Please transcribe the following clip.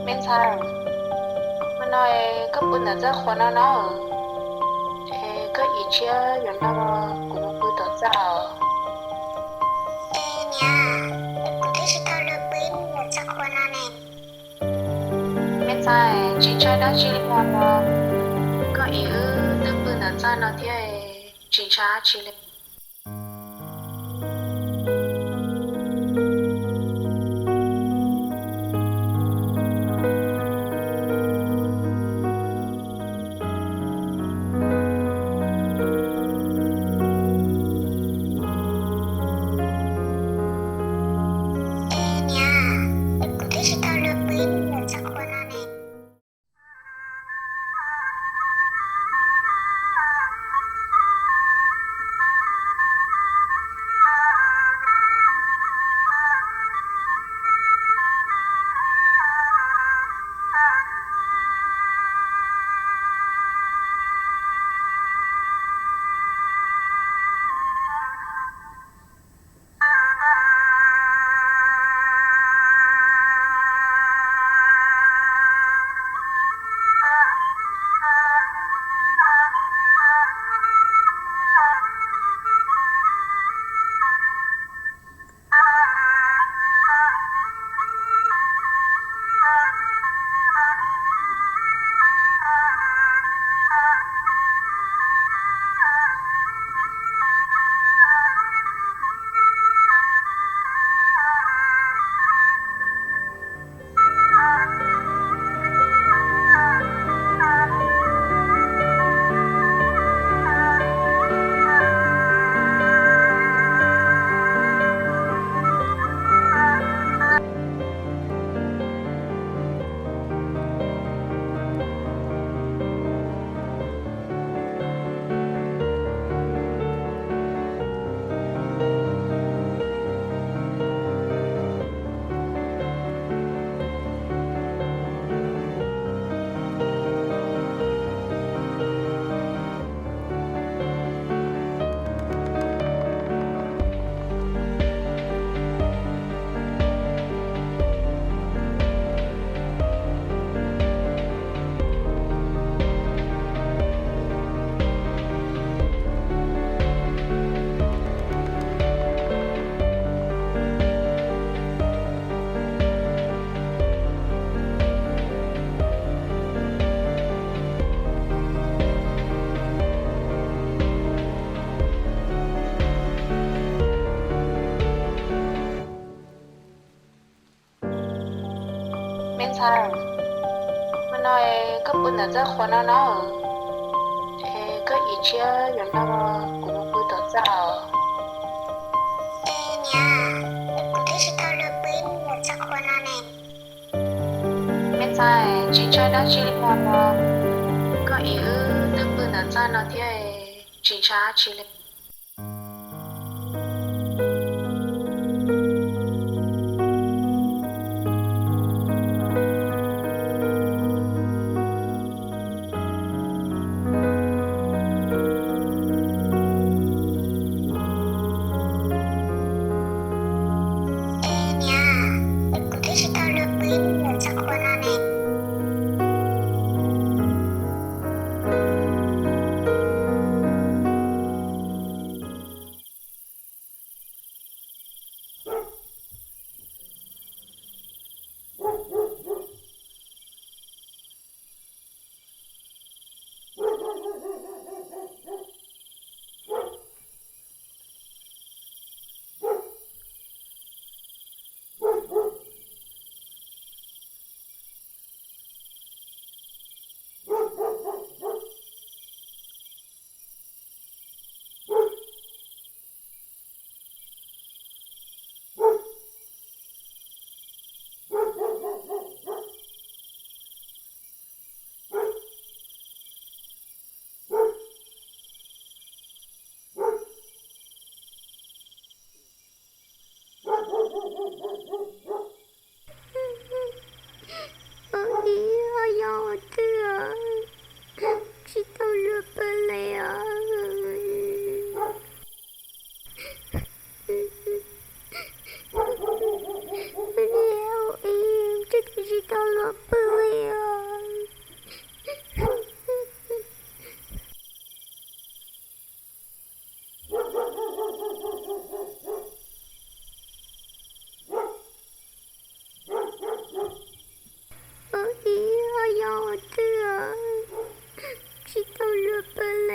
Me ntxhais, hmo no koj pw ntawm txaj qhua no na, es koj ib tsam yuav noj kuv mus pw tom txaj os. Es niam, kuv twb tsis tau los pw ntawm txaj qhua no ne. Me ntxhais, tsis ntshai dab tsi li os, koj ib wb twb pw ntawm txaj no thiab, tsis ntshai dab tsi li. Es niam, kuv twb tsis tau los pw ntawm txaj qhua no ne. Me ntxhais, hmo no koj pw ntawm txaj qhua no na, es koj ib tsam yuav noj kuv mus pw tom txaj os. Es niam, kuv twb tsis tau los pw ntawm txaj qhua no ne. Me ntxhais, tsis ntshai dab tsi li os, koj ib wb twb pw ntawm txaj no thiab, tsis ntshai dab tsi li. Es niam, kuv twb tsis tau los pw ntawm txaj qhua no ne. Tsis tau luag pw li os. Ib, yog ua twg, tsis tau luag pw